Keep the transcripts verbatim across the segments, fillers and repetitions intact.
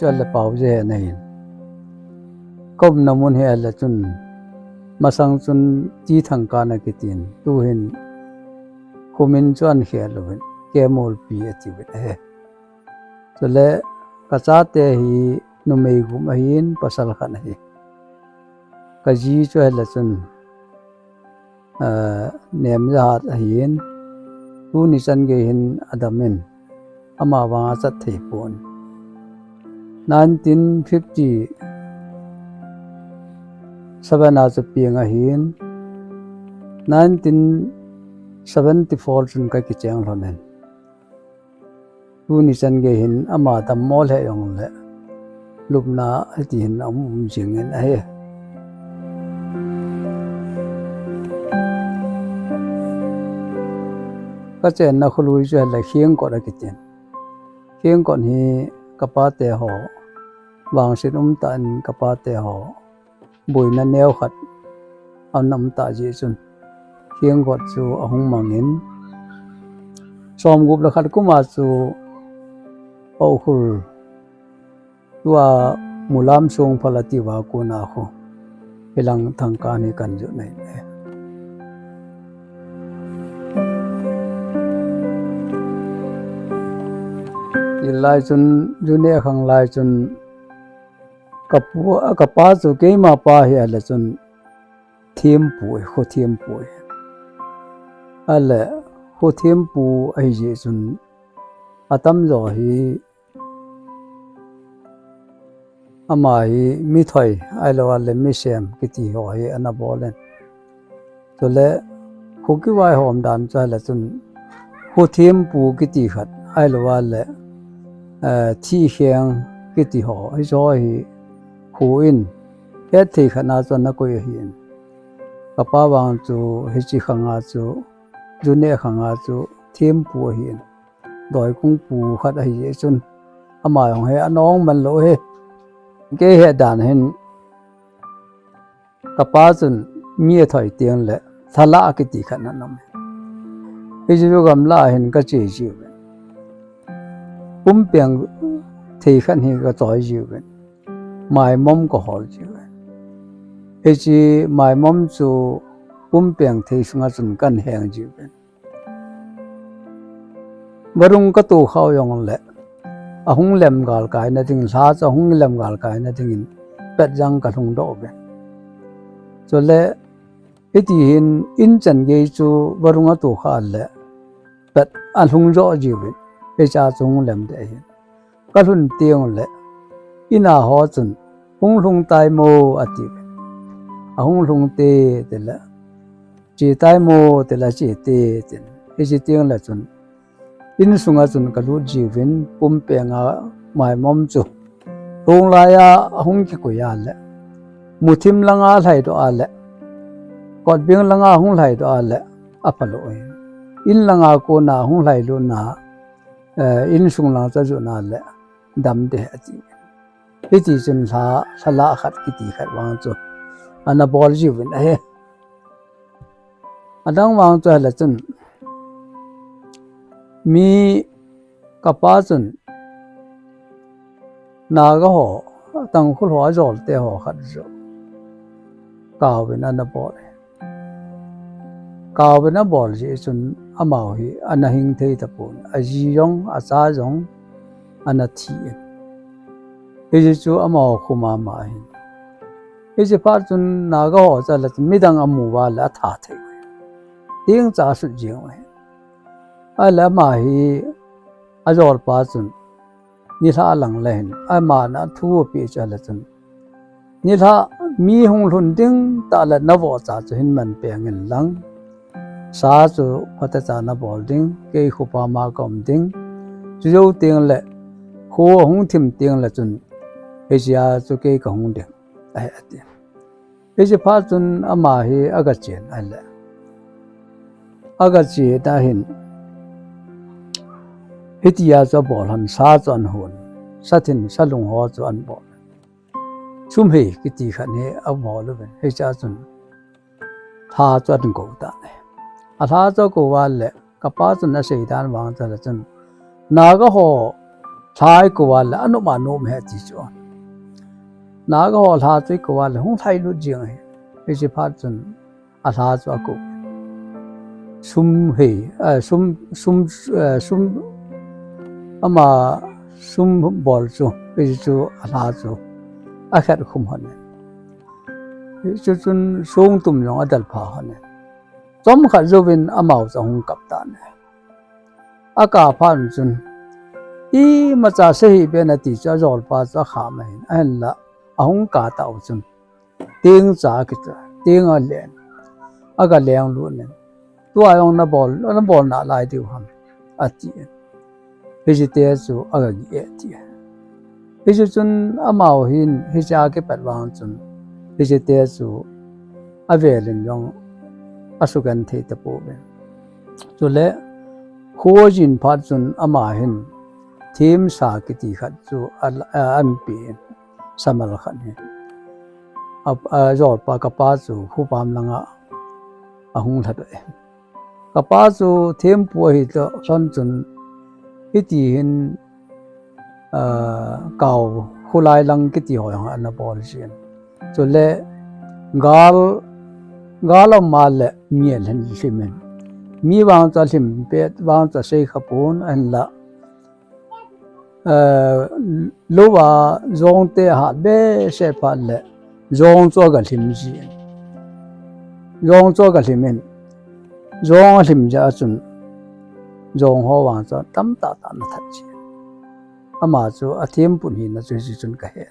Chu le pau je na hin. Ka umna mun hi a le chun, masang chun T Thangkan akitin, tuhin khumin chu ahin khel uvin, Kemulpi ati uvin ahi. Chule ka chate hi numei gup ahin, pasal khat ahi. Ka ji chu a le chun, eh, Nemjahat ahin, tuni chan gei hin adamin, ama vang achat thei pon. Nineteen fifty-seven a chu peng ahin, nineteen seventy-four chun ka kicheng lhonin. Tuni chan gei hin ama dammo lheh jongle, lupna hiti hin aum jingin ahi. Ka chenna kholui chu a le Khingkot akitin. Khingkot hi ka pate ho, vangset umtah in ka pate ho boina neo khat ana um tah jeh chun, Khingkot chu ahung mangin, somgup le khat kum a chu Paokhul, tua Mulam Songphal ati uva kona khu, hilang Thangkan hi kan jot nai. Hilai chun, ju neh khang lai chun, ka pu, ka pa chu keima pa hi a le chun thempu, kho thempu. A le kho thempu ahi jeh chun, atamjo hi ama hi mi thoi, ahilou a le mi sem kiti ho hi ana bol in. Chule kho kivaihom dan chu a le chun, kho thempu kiti khat, ahilou a le, eh, thihkheng kiti ho, hiche ho hi kho in hetthei khat na chu ana koi ahin. Ka pa vang chu hiche khang a chu, ju neh khang a chu thempu ahin. Doikungpu khat ahi jeh chun, ama jong hi ana ong man lou hi. Kei het dan hin, ka pa chun mi athoi teng le, lhalah kiti khat ana um. Hiche chu gamla a hin ka che jiuvin, pumpeng thei khat hi ka choi jiuvin, maimom ka hol jiuvin. Hiche maimom chu pumpeng thei sunga chun kan heng jiuvin. Varung ka to khau jongle, ahung lem galkai na ding, lha chu ahung lem galkai na dingin, pet jang ka lhung doh uvin. Chule, hiti hin in chan gei chu varung ato kha le, pet alhung jo jiuvin, hiche a chu hung lem deh ahin. Ka lhun teng le, in a ho chun, "Hung lhung tai mo?" ati. "Ahung lhung te," ti le, "Che tai mo?" ti le, "Che te," tin. Hiche teng le chun, in sunga chun ka lut jiuvin, pumpeng a maimom chu, thong lai a ahung kikoi a le, muthim langa lhai doh a le, kotbeng langa ahung lhai doh a le, apha lou ahi. In langa kona ahung lhai lut na, eh, in sung lang chu ajot na le, dam deh ati. Hiti chun lha, lhalah khat kiti khat vang chu ana bol jiuvin ahi. Adang vang chu a le chun, mi ka pa chun Naga ho, Tangkhul ho ajol te ho khat chu kauvin ana bol. Kauvin abol jeh chun amaho hi ana hing thei tapon. Aji jong, acha jong, ana thi in. Hiche chu amaho khu mama ahin. Hiche phat chun Naga ho chu a le chun midang amu uva le atha thei. Teng cha asut jeng u ahin. A le ama hi ajolpa chun, nilhah lang le hin, ama na thu apeh chu a le chun, "Nilhah mi hung lhun ding tah le navohcha chu hin man peng in lang. Sa chu phatecha nabol ding, kei kho pama ka um ding. Chujou teng le, kho ahung thim teng le chun, hiche a chu kei ka hung ding," ahi ati. Hiche phat chun ama hi aga chen a le, aga che ta hin, hitia chu abol hon, sa chu ahon, sa thin, sa lung ho chu abol. Sumhei kiti khat hi abol uvin, hiche a chun lha chu ahin kou tan ahi. Alha chu akou uva le, ka pa chun asei dan vang chu a le chun, Naga ho Lha i kou a le, anom anom he ti chu. Naga ho lha chu i kou a le, hung lhai lut jing ahi. Hichi phat chun, alha chu akou. Sum hei, eh, sum, sum, eh, sum, ama sum bol chu, hichi chu alha chu, akhet khum hon in. Hichu chun song tum jong adel pha hon in. Chomkhat jouvin amau chu ahung kap tan ahi. Akap phat chun, imacha sei hih beh in ati chu ajolpa chu akham ahin, ahinla, ahung kap tah u chun, teng cha akita, teng alen, aga leng lut in, tua jong nabol, nabol nalai diu ham, ati. Hichete chu aga gih e ti. Hichu chun amau hin, hiche a kipat vang chun, hichete chu avel in jong asugenthei tapouvin. Chule, kho ajin phat chun ama hin, themsa kiti khat chu a, a, anpe in, samal khat hi. A, ajolpa kapa chu khopam langa ahung lhadoh e. Kapa chu thempu ahi toh lhon chun, hiti hin, ah, kau khulai lang kiti ho jong ana bol jin. Chule gal, gal aum a le mi alhin lhim in. Mi vang chu alhim pet vang chu asei kha pon ahinla. Eh, lou a jong te ahat behseh phat le, jong chu aga lhim jin. Jong chu aga lhim in. Jong alhim jeh a chun, jong ho vang chu tamtah tah ana that jin. Ama chu athempu hina chu hichi chun kahe.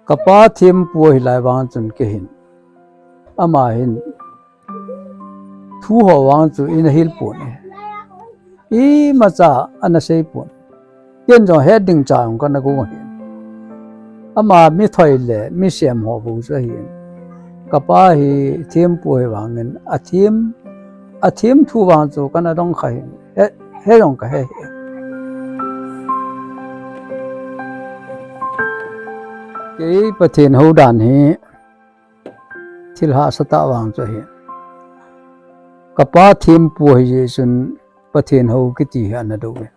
Kapa thempu ahi lai vang chun kei hin, ama hin thu ho vang chu eina hil pon e. Imacha ana sei pon. Ken jong het ding cha jong kana gong ahin. Ama mi thoi le mi sem ho bou chu ahin. Kapa hi thempu ahi vangin athem, athem thu vang chu kana dong kha hin. He, he jong kahe hi. Kei Pathen hou dan hi thil hahsa tah vang chu ahi. Kapa thempu ahi jeh chun Pathen hou kiti hi ana dou e.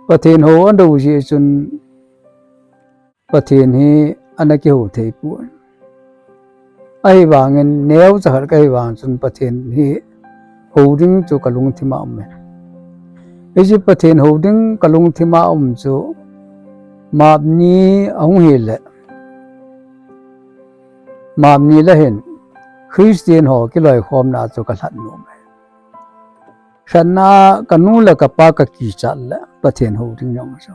Pathen hou ana dou jeh chun Pathen hi ana kihou thei pon. Ahivangin neocha khat kahi vang chun Pathen hi hou ding chu kalungthim a um e. Hiche Pathen hou ding kalungthim a um chu map ni ahung hi le, map ni le hin Christian ho kiloikhomna chu kalhat nom e. Khatna, kanu le kapa kakichat le Pathen hou ding jong chu.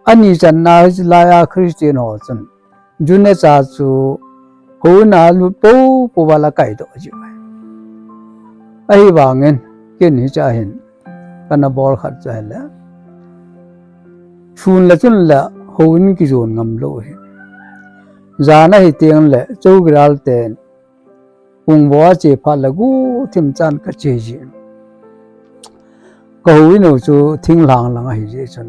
Ani channa hiche laiya Christian ho chun June cha chu houin a lut poupou val akaidoh jiu ahi. Ahivangin ken hiche a hin kana bol khat chu ahile, sun le chun le houin kijon ngam lou ahi. Jan ahi teng le chowkidar ten pungvo ache phat le guhthim chan kache jin. Kahouin u chu thinglhang lang ahi jeh chun,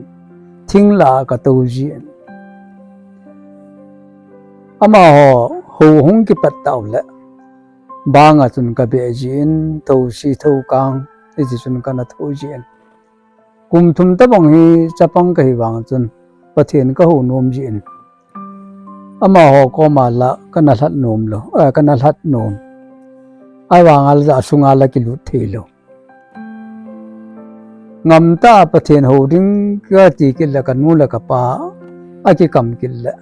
thing lah a katou jin. Amaho hou hung kipat tau le, banga chun kabeh jin, thousi thoukang, hiti chun kana thou jin. Kum thum tobang hi chapang kahi vang chun, Pathen kahou nom jin. Amaho koma la kana lhat nom lou, eh, kana lhat nom. Ahivanga la asunga la kilut thei lou. Ngamtah a Pathen hou ding kati kit le kanu le kapa akikam kit le.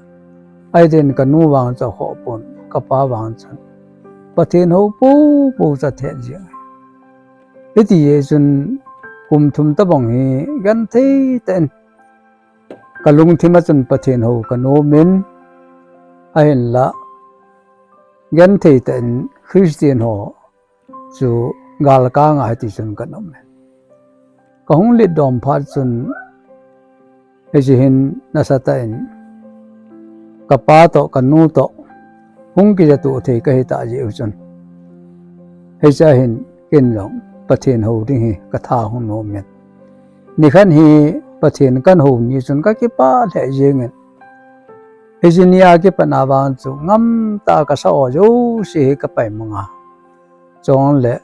Ahiten kanu vang chu akhoh pon, kapa vang chun Pathen hou poupou chu athet jing. Hiti jeh chun kum thum tobang hi genthei tah in kalungthim a chun Pathen hou kanom in, ahinla genthei tah in Christian ho chu galkanga hiti chun kanom e. Kahung lit dom phat chun hiche hin nasatah in kapa toh kanu toh hung kijatoh thei kahi tah jeh u chun, hiche a hin ken jong Pathen hou ding hi katha hung nom in. Nikhat hi Pathen kan hou ni chun kakipah lheh jeng in. Hiche ni a kipat na vang chu ngamtah a kasah ho jouse hi kapai manga. Chule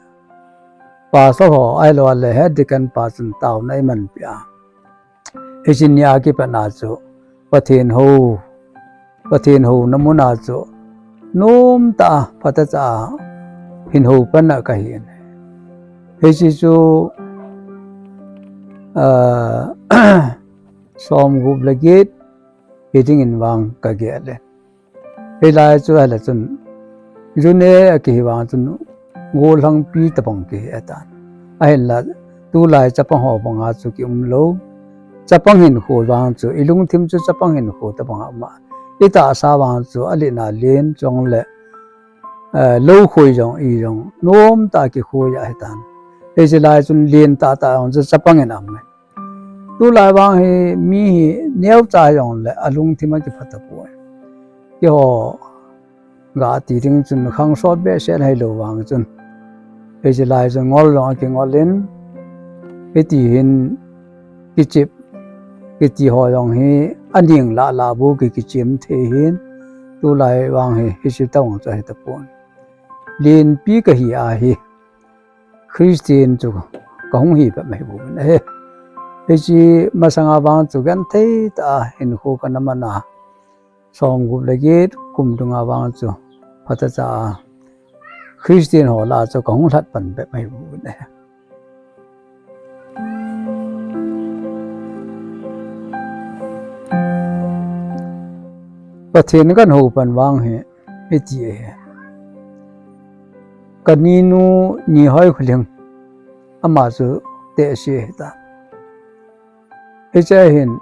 Pastor ho ahilou le head deacon pa chun taona eimanpi a. Hiche nia kipat a chu Pathen hou, Pathen houna mun a chu nomtah a, phatechan hin hou pan a kahi in. Hiche chu, ah, som gup le get hiding in vang kagel e. Hilai chu ahile chun, June a kihi vang chun, gollhangpi tabang kihi ahitan. Ahinla, tulai chapang ho banga chu kium lou. Chapang hinkho vang chu, ilungthim chu chapang hinkho tabang a um a. Itahsa vang chu, alen alen chule, eh, lou khoi jong, i jong, nomtah a kikhoi ahitan. Hiche lai chun, len tahtah jong chu chapang in aum e. Tulai vang hi mi hi neocha jongle alungthim akipha tapoi. Keiho gah ti ding chun khang sot behseh hilou vang chun. Hiche lai chun ngol jong akingol in. Hiti hin kichep, kiti ho jong hi aning lah lah bou ki, kichem thei hin. Tulai vang hi, hiche tobang chu ahi tapon. Lenpi kahi ahi. Christian chu kahung hi peh mai bou in ahi. Hiche masanga vang chu genthei tah a hinkho kana man a. Som gup le get kum dunga vang chu phatechan Christian ho lah a chu kahung lhat pan peh mai bou in ahi. Pathen kan hou pan vang hi hiti ahi. Kaninu Nihoi Khulhing, ama chu tehse ahitan. Hiche hin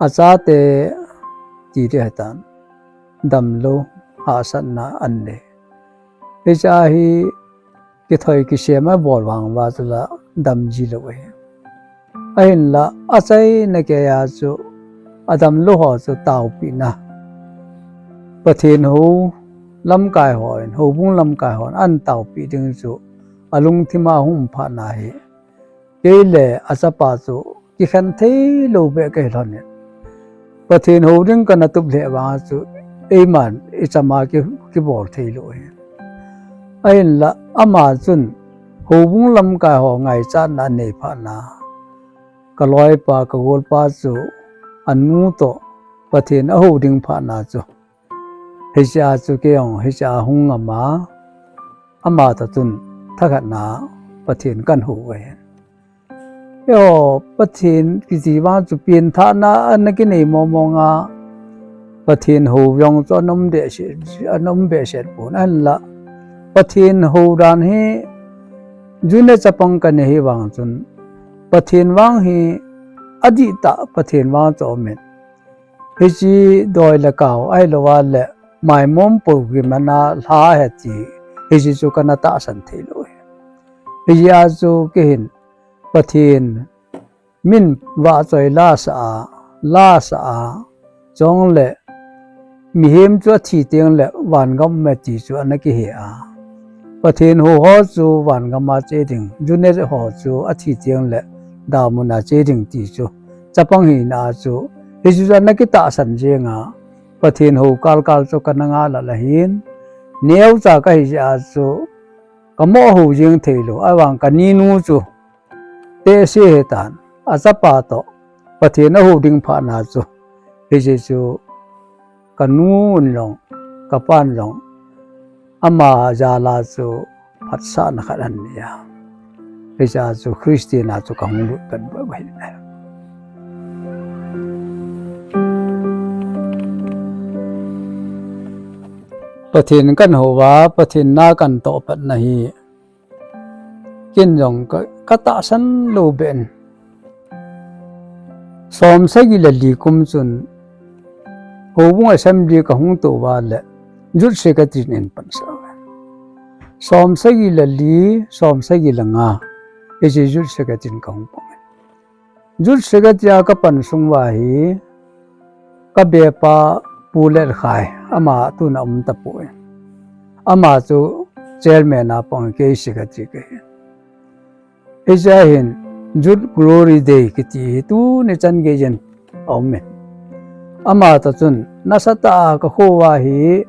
achate ti ding ahitan. Damlou hahsatna anei. Hiche hi kithoi kisem abol vang uva chule damji lou ahi. Ahinla, achaina keiya chu, adamlou ho chu taopehna. Pathen hou lamkai hon, houbung lamkai hon, ahin taopeh ding chu, alungthim a hung phat na hi. Kei le achapa chu, kikhen thei lou beh kahi lhon in. Pathen hou ding kana tup lheh vang chu, eiman, ichama ki, kibol thei lou ahi. Ahinla, ama chun, houbung lamkai ho ngaichatna anei phat na. Ka loipa, ka golpa chu, anu toh, Pathen ahou ding phat na chu. Hiche a chu kei jong, hiche a hung ngam a, ama toh chun, thakhat na, Pathen kan hou uve. Eiho, Pathen kiti vang chu pengthahna ana kinei mong mong a, Pathen hou jong chu ana um behseh, ana um behseh pon ahinla. Pathen hou dan hi June chapang kana hi vang chun, Pathen vang hi adihtah Pathen vang chu aum in. Hiche doi le kao ahilou le maimon program ana lha ahi ti, hiche chu kana tahsan thei lou ahi. Hiche a chu kei hin Pathen min vahchoi la sa a, la sa a, chule mihem chu athi teng le vangam um e ti chu ana kihe a. Pathen hou ho chu vangam a che ding, June ho chu athi teng le damun a che ding ti chu. Chapang hina chu, hichu chu ana kitahsan jeng a, Pathen hou kal kal chu kana ngah lal ahin, neocha kahi jeh a chu, kamo hou jeng thei lou, ahivang kaninu chu, tehse ahitan, achapa toh, Pathen ahou ding phat na chu, hiche chu, kanun jong, kapan jong, ama jal a chu, phatsahna khat ahin nei a. Hiche a chu Christian a chu kahung lut pan bou ahi. Pathen kan hou a, Pathen na kan toh patna hi, ken jong ka, ka tahsan lou beh in. Som sagi le li kum chun, Houbung Assembly kahung tou uva le, Youth Secretary in eipansah uve. Som sagi le li, som sagi le nga, hiche Youth Secretary in kahung pang in. Youth Secretary a kapan sung uva hi, kabepa Pu Letkhai, ama tun aum tapoi. Ama chu Chairman a pang, kei Secretary kahi. Hiche a hin Youth Glory Day kiti hi tuni chan geiyin aum in. Ama toh chun nasatah a kakho uva hi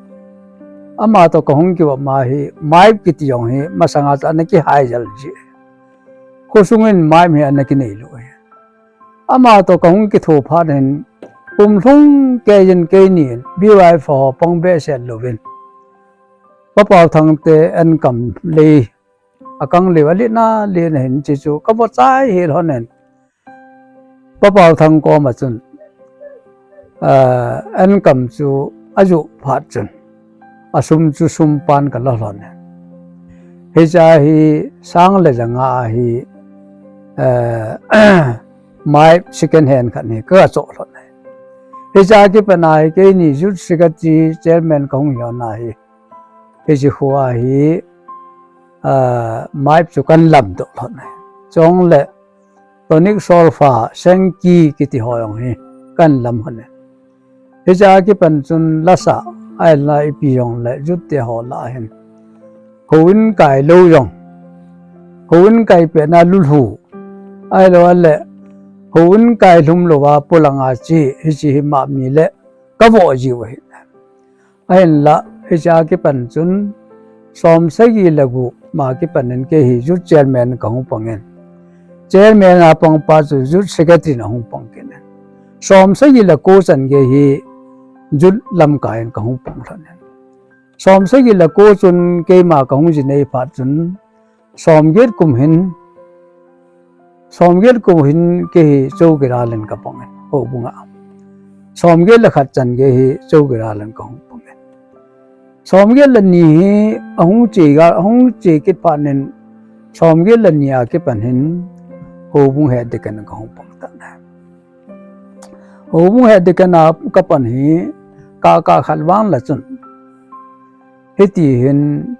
Ama toh kahung kivop ma hi, Maip kiti jong hi, masanga chu ana kihai jel ji. Khosung in Maip hi ana kinei lou hi. Ama toh kahung kitho phat hin, kum lhung kei in keini in, B Y F ho pang behseh louvin, Pa Paothang te enkam lei, akang lei, alina lina hin chi chu, kavo chai hel hon in. Pa Paothang koma chun, ah, enkam chu ajoh phat chun, asum chu sum pan kala lhon e. Hiche hi sang le ja nga hi, eh, Maip second hand khat hi kaga choh lhon e. Hiche kipat a hi keini Youth Secretary Chairman kahung hi na hi. Hiche khoa hi, ah, Maip chu kan lamdoh lhon e. Chule, Tonic Solfa, Sengki kiti ho jong hi kan lam lhon e. Hiche kipat chun lasa, ahinla ipi jongle, Youth te ho lah a hin. Houin kai lou jong. Houin kai pet na lulhu. Ahilou le, houin kai lhum louva polanga chi, hiche hi Maip mi le, kavo jiu ahi. Ahinla, hiche kipat chun, som sagi le gup ma kipat in kei hi Youth Chairman kahung pang in. Chairman a pang pa chu Youth Secretary in ahung pang kit in. Som sagi le ko chan gei hi Youth lamkai in kahung pang lhon in. Som sagi le ko chun keima kahung ji nei phat chun, som get kum hin, som get kum hin kei hi Chowkidar in kapang in, houbung a. Som get le khat chan gei hi Chowkidar in kahung pang in. Som get le ni hi ahung che ga, ahung che kit phat in, som get le ni a kipat hin, houbung head deacon in kahung pang tan. Houbung head deacon a kapang hi, ka, ka khat vang la chun. Hiti hin,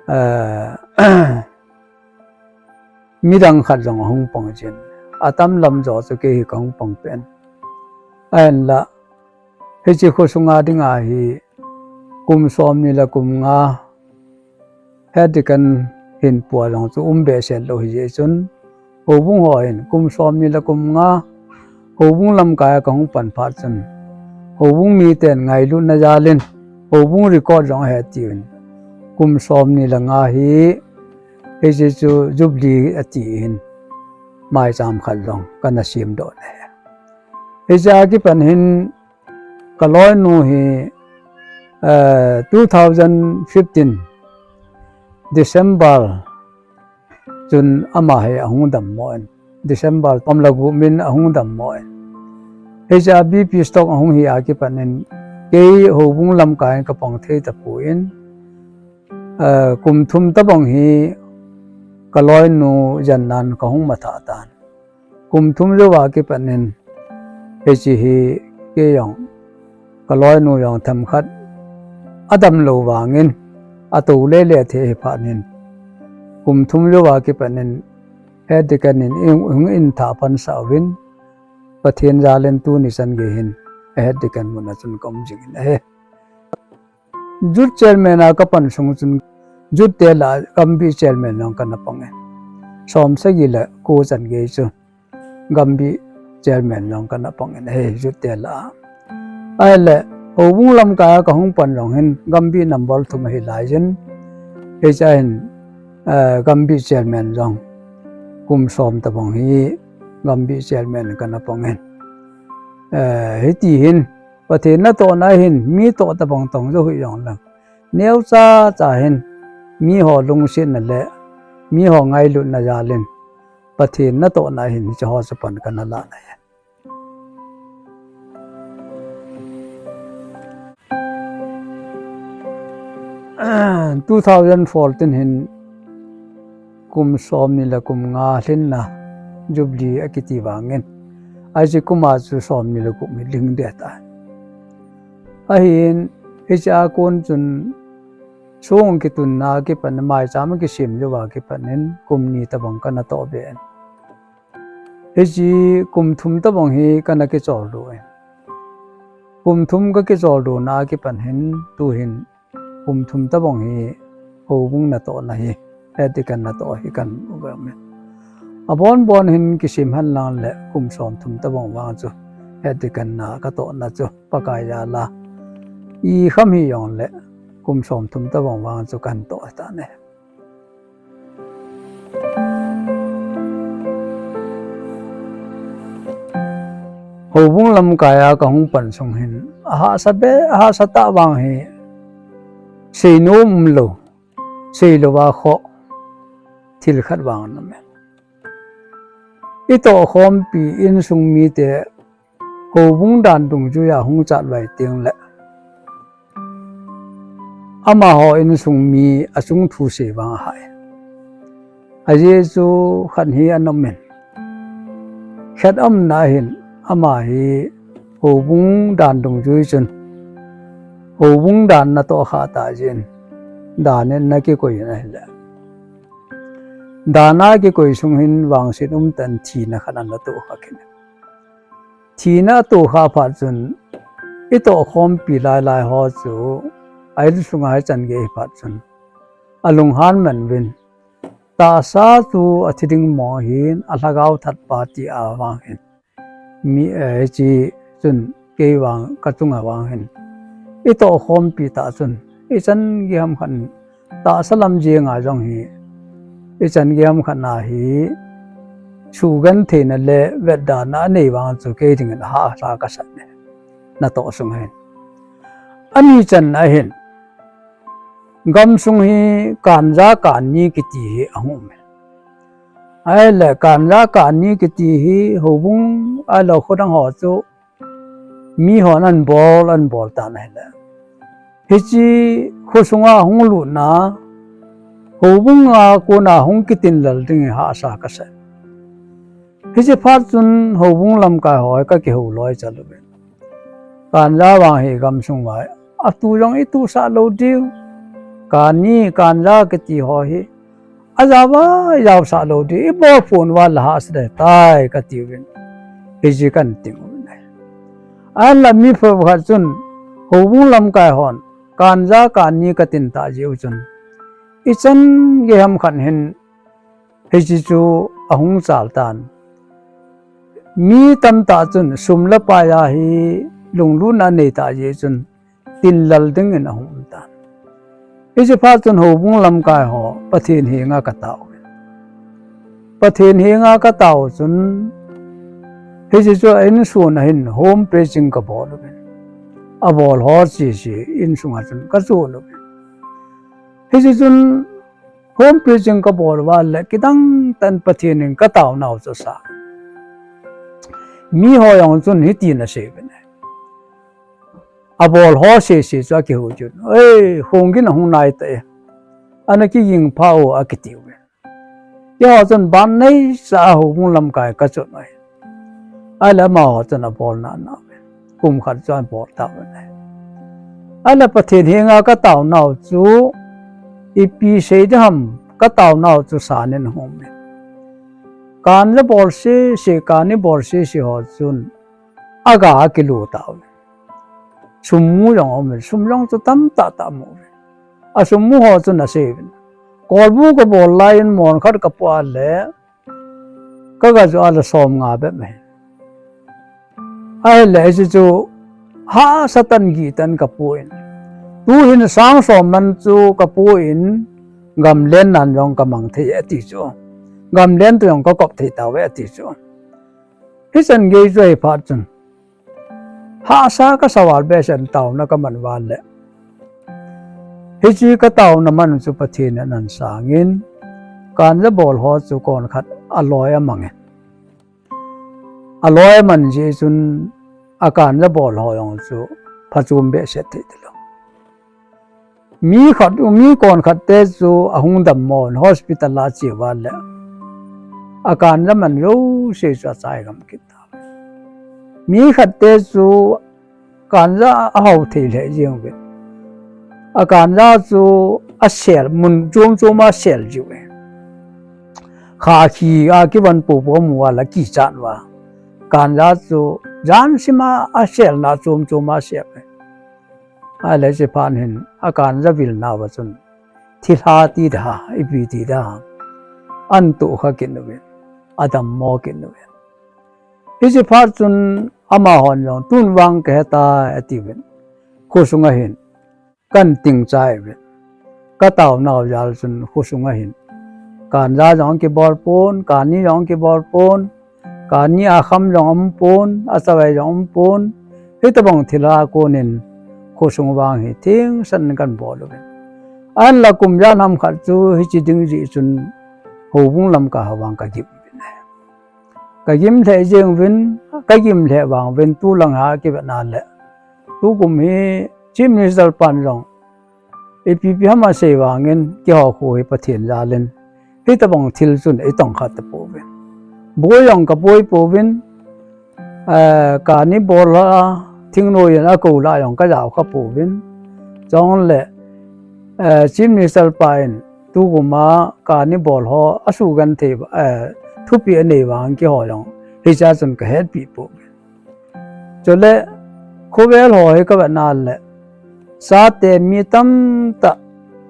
eh, midang khat jong ahung pang jin. Atam lam jo chu kei hi kahung pang pen. Ahinla, hiche khosunga dinga hi kum som ni le kum nga head deacon hin pua jong chu um behseh lou hi jeh chun, houbung ho hin kum som ni le kum nga, houbung lamkai a kahung pan phat chun, houbung miten ngailutna jal in, houbung record jong ahe tiu in, kum som ni le nga hi, hiche chu Jubilee ati hin, maicham khat jong kana sem doh e. Hiche kipat hin, ka loinu hi, eh, two thousand fifteen December chun ama hi ahung dammo in. December pam le gup min ahung dammo in. Hiche B P stroke ahung hi a kipat in kei houbung lamkai in kapang thei tapon, eh, kum thum tabang hi ka loinu jen nan kahung matha tan. Kum thum jouva kipat in, hiche hi kei jong, ka loinu jong themkhat, adam lou vangin, atou lele thei hi phat in, kum thum jouva kipat in, head deacon in, in, in tha pan sa uvin, Pathen jal in tuni chan gei hin, head deacon mun a chun ka um jing in ahi. Youth chairman a ka pan sung chun, youth te lah a Gambih chairman jong kana pang in. Som sagi le ko chan gei chu Gambih chairman jong kana pang in ahi, youth te lah a. Ahile, houbung lamkai a ka hung pan jong hin, Gambih number thum ahi lai jin. Hiche a hin, eh, Gambih chairman jong kum som tabang hi, Gambih chairman kana pang in. Eh, hiti hin, Pathen natohna hin, mi toh tabang tong jou hih jong lang. Neocha cha hin, mi ho lungsetna le, mi ho ngailutna jal in, Pathen natohna hin, hiche ho chu pan kana lah na ahi. Two thousand fourteen hin, kum som ni le kum nga lhinna Jubilee akiti vangin, hiche kum a chu som ni le gup hi lhing ding ahitai. Ahin, hiche a kon chun, song kitunna kipat in, maicham kisem jouva kipat in, kum ni tabang kana toh be in. Hiche kum thum tabang hi kana kichol doh in. Kum thum ka kichol doh na kipat hin, tu hin, kum thum tabang hi, houbung natohna hi, head deacon natoh hi kana um in. Abon bon hin kisem hen lang le, kum som thum tabang vang chu, head deacon na ka tohna chu, Pakai jal a. I kham hih jong le, kum som thum tabang vang chu kahin toh tan ahi. Houbung lamkai a kahung pan sung hin, ahahsa be, ahahsa tah vang hi, seinom umlou, seilou a khoh, thil khat vang ana um e. I tohkhompi insung mite, houbung dan dungjuia hung chatvai teng le, amaho insung mi achung thu sei vang ahah e. Ajeh chu khat hi ana um in, khat umna hin, ama hi houbung dan dungjui chun, houbung dan natoh khah tah jeh in, dan in ana kikoi in ahile, dan a kikoi sung hin vangset umtah in thina khat ana toh khah kit in. Thina atoh khah phat chun, i tohkhompi lailai ho chu, a insunga hichan gei hi phat chun, alunghan man uvin, tahsa chu athi ding mong ahin, alhagao thatpa tia vang hin, mi, eh, hiche chun kei vang, kachunga vang hin, i tohkhompi tah chun, ichan gei ham khat in, tahsa lam jenga jong hi, ichan gei ham khat na hi, sugentheina le vetdana anei vang chu kei dingin ahahsa kasah e, natoh sung hin. Ani channa hin, gamsung hi kanja kanni kiti hi ahung um e. Ahile kanja kanni kiti hi houbung ahilou khodang ho chu mihon anabol, anabol tan ahile, hiche khosunga hung lutna, houbunga kona hung kitinlal ding hi hahsa kasah e. Hiche phat chun houbung lamkai ho hi kakihou loi chal uve. Kanja vang hi gamsung uva, atu jong ituhsah lou diu, kanni, kanja kiti ho hi, ajao uva, ijaosah lou diu, ibol phon uva le hahsa ding tai katiuvin, hiche kahin ting uvin ahi. Ahinla mi phabep khat chun, houbung lamkai hon, kanja kanni katin tah jeh u chun, ichan gei ham khat hin, hiche chu ahung chal tan. Mi tamtah chun sum le pai a hi lunglutna anei tah jeh chun tinlal dingin ahung um tan. Hiche phat chun houbung lamkai ho Pathen henga katao uvin. Pathen henga katao chun hiche chu a insunga hin home preaching kabol uvin. Abol ho cheh cheh insunga chun kajon uvin. Hiche chun home preaching kabol uva le kidang tah in Pathen in kataonau chu asang. Miho jong chun hitin asei uvin ahi. Abol ho cheh cheh chu akihou chun, "Ei, hung gin ahung nai tai. Ana kiging pha o," akiti uvin. Keiho chun ban neisah a houbung lamkai kachot uve. Ahile amaho chun abol nana uve. Kum khat chu abol tauvin ahi. Ahile Pathen henga kataonau chu, ipi sei ding ham kataonau chu sanin ahung umin. Kanja bol sese, kanni bol sese ho chun aga akilu tauve. Sum mu jong aumin, sum jong chu tamtah tah amu uve. Asum mu ho chun asei uvin, kolbu kabol laiyin mon khat kapoh a le, kaga joh a le som nga bep ahi. Ahile hiche chu hahsa tah in gih tah in kapoh in, tuhin sang som man chu kapoh in, gamlen nan jong kamang thei e ati chu. Gamlen toh jong kakop thei tauve ati chu. Hichan gei chu ahi phat chun, hahsa kasa val behseh in taona kaman uva le, hiche kataona man chu Pathen in ahin sangin, kanja bol ho chu kon khat aloi amangin, aloi aman jeh chun, akanja bol ho jong chu phachom behseh thei talou. Mi khat, mi kon khat te chu ahung dammo in hospital a ache uva le, akanja man jouse chu achai gam kit tauve. Mi khat te chu kanja ahao thei lheh jeng uve. Akanja chu asel, mun chom chom a asel jiuve. Khakhi a kivon popo amu uva le akichat uva, kanja chu jan sima aselna chom chom a asel uve. Ahile hiche phat hin akanja vilna uva chun, thilha ti da, ipi ti da, ahin tohkha kit uve, adammo kit uve. Hiche phat chun amahon jong, tun vang kahe tai atiuvin, khosunga hin kan ting chai ve. Ka tao nau jal chun khosung a hin. Kan ja jong kibol pon, kan ni jong kibol pon, kan ni a kham jong um pon, a chavai jong um pon. Hitabang thil a konin khosung vang hi thingsan kan bol uvin. An la kum jan ham khat chu hichi ding ji chun houbung lam ka ha vang ka gim. Ka gim lheh jeng uvin, ka gim lheh vang uvin tu lang a kivet na le. Tu kum hi Chief Minister pan jong ipi ipi ham a sei vangin keiho khu hi Pathen jal in hitabang thil chun ei tong kha ta pouvin. Boi jong ka boi pouvin, eh, kan ni bol a thingnoi in a ko la jong ka jao kha pouvin. Chong le, eh, Chief Minister pa in tu kum a kan ni bol ho a su gan thei, eh, thupi a nei vang keiho jong hicha chun ka hetpi pouvin. Chule, khovel ho hi ka vet na le, sate mi tamtah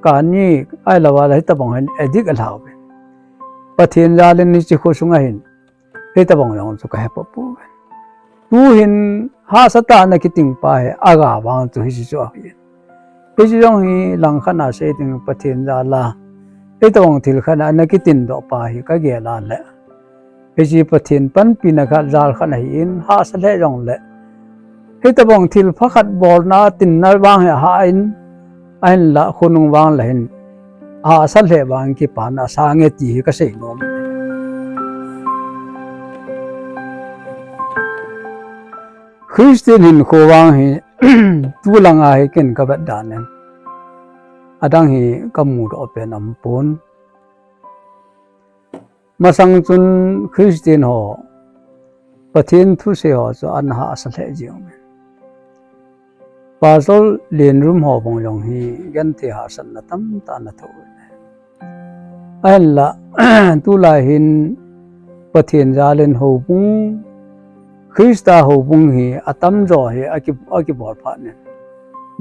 kan ni ahilou a le hitabang hin addict a lhau ve. Pathen jal in hichi khosung a hin, hitabang jong chu ka he pa pouvin. Tu hin hahsa tah a na kiting pa hi, a ga vang chu hichi chu ahi. Hichi jong hi lang khat a sei ding Pathen jal a. Hitabang thil khat a na kitin doh pa hi ka gel a le. Hichi Pathen panpina khat jal khat ahi in hahsa lheh jong le. Hitabang thil pha khat bolna tinna vang hi a ha in, ahin la khonung vang la hin hahsa lheh vang kipana sang e ti hi ka sei nom. Christian hinkho vang hi tu lang a hi ken ka vet dan in. Adang hi ka mu doh pen um pon. Masang chun Christian ho, Pathen thusei ho chu an hahsa lheh jeng uve. Pastor Lenrum ho bang jong hi genthei hahsatna tamtah ana thoh uve. Ahin la, tulai hin Pathen jal in houbung, Christa houbung hi atamjo hi aki, akibol phat in.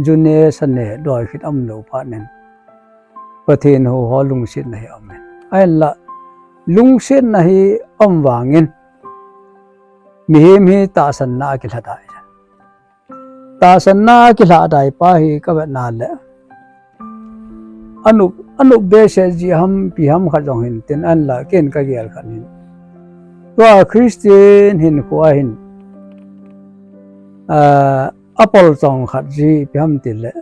Ju ne, sa ne, doi khit aum lou phat in. Pathen hou ho lungsetna hi aum in. Ahin la, lungsetna hi aum vangin, mihem hi tahsanna a kilha dai. Tahsanna a kilha dai pa hi ka vet na le. Anup, anup behseh ji ham, ipi ham khat jong hin tin ahin la, ken ka gel khat hin. Tua Christian hinkho a hin. Ah, a pol chong khat ji ipi ham ti le.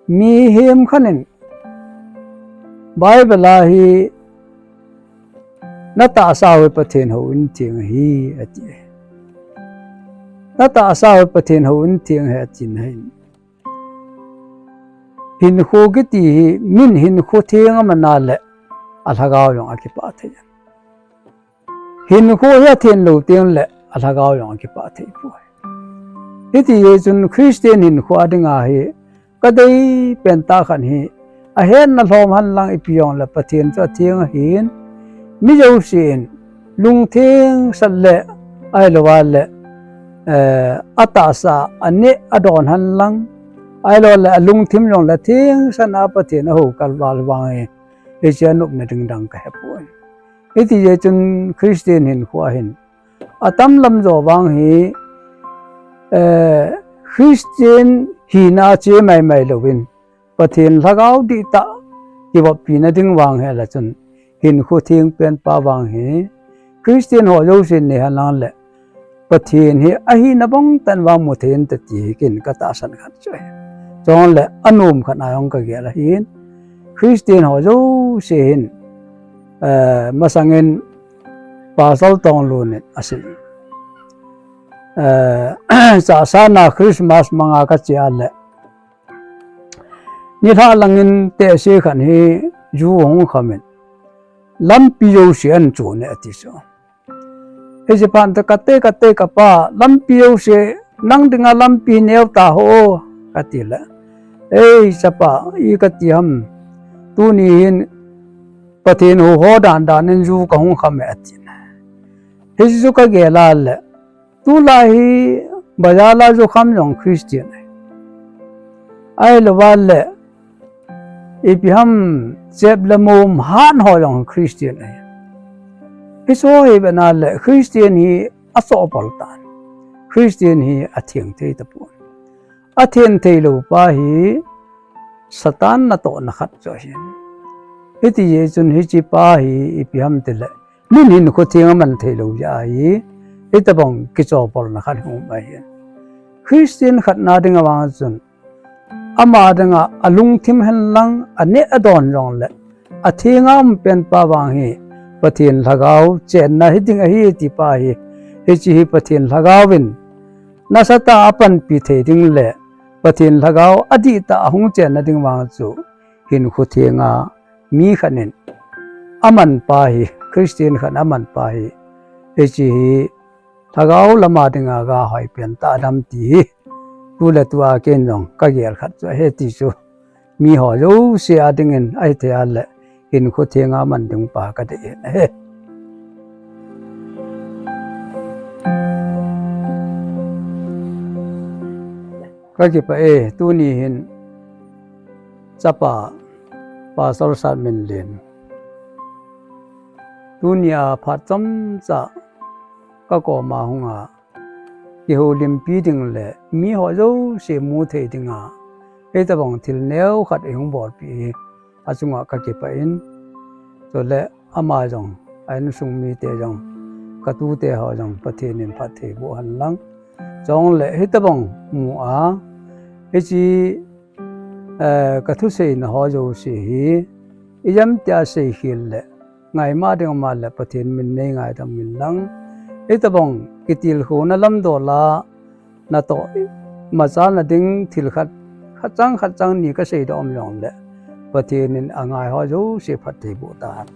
Mihem khat in Bible a hi na tahsa u hi Pathen houin theng ahi ati. Na tahsa u hi Pathen houin theng ahi ati na hin. Hinkho kiti hi min hinkho theng aman a le a lhagao jong akipah thei. Hinkho hi athen lou teng le a lhagao jong akipah thei poi. Hiti jeh chun Christian hinkho a dinga hi ka dei pen tah khat hi ahetna lhom hen lang ipi jong le Pathen chu atheng ahin mi jouse in lungtheng sat le ahilou a le, eh, atahsa aneh adon hen lang ahilou le alungthim jong le theng sat a Pathen ahou kal val vang hi hiche a nopna ding dang ka he poi. Hiti jeh chun Christian hinkho a hin atam lam jo vang hi, eh, Christian hina che mai mai louvin Pathen lhagao dihtah kivoppi na ding vang hi la chun hinkho theng pen pa vang hi Christian ho jousen nei hen lang le Pathen hi ahina bang tah in vang mu thei inte ti hi ken ka tahsan khat chu ahi. Chule anom khat a jong ka gel ahin. Christian ho jouse hin, eh, masang in Pastor Tonglun in asei. Eh, chahsa na Christmas manga ka che a le. Nilhah lang in tehse khat hi ju hung kham in. Lampi jouse ahin chon e ati chu. Hiche phat in kate, kate kapa, lampi jouse, nang dinga lampi neo ta ho, kati le. Ei, chapa, i kati ham, tuni hin Pathen hou ho dan dan in ju ka hung kham e ati. Hiche chu ka gel a le, tulai hi bazar a ju kham jong Christian ahi. Ahilou a le, ipi ham chep le mom hat ho jong Christian ahi. Hiche hi vet na le Christian hi asoh pol tan. Christian hi atheng thei tapon. Atheng thei lou pa hi Satan natohna khat chu ahin. Hiti jeh chun hiche pa hi ipi ham tile, min hinkho theng aman thei lou jeh ahi, hitobang kichopolna khat hung um ahin. Christian khat na ding a vang chun, ama dinga alungthim henlang, aneh adon jongle, athenga um pen pa vang hi, Pathen Lhagao chenna hiding ahi ti pa hi, hiche hi Pathen Lhagao in, nasatah a apanpi thei ding le, Pathen Lhagao adihtah a hung chenna ding vang chu, hinkho thenga mi khat in aman pa hi, Christian khat in aman pa hi, hiche hi Lhagao lama dinga ga hoi pen tah dam ti hi, tu le tua ken jong kagel khat chu ahi ti chu, miho jouse a dingin ahithei a le, hinkho thenga man ding pa kadei ahi. Kakipah e, tuni hin chapa Pastor Satminlen, tunia phat chomcha kakoma hunga kihoulimpi ding le miho jouse mu thei dinga, hitobang thil neo khat eihung bolpeh hi achunga kakipah in, chule ama jong, a insung mite jong, katute ho jong Pathen in phatthei boh henlang. Chule hitobang mu a, hiche, kathuseina ho jouse hi ijemtia seikhel le ngaima ding um a le Pathen min nei ngaidam inlang. Hitobang kitilkhouna lamdol a natoh machalna ding thil khat, khatchang khatchang ni kaseidoh um jongle, Pathen in angai ho jouse phatthei boh tahen.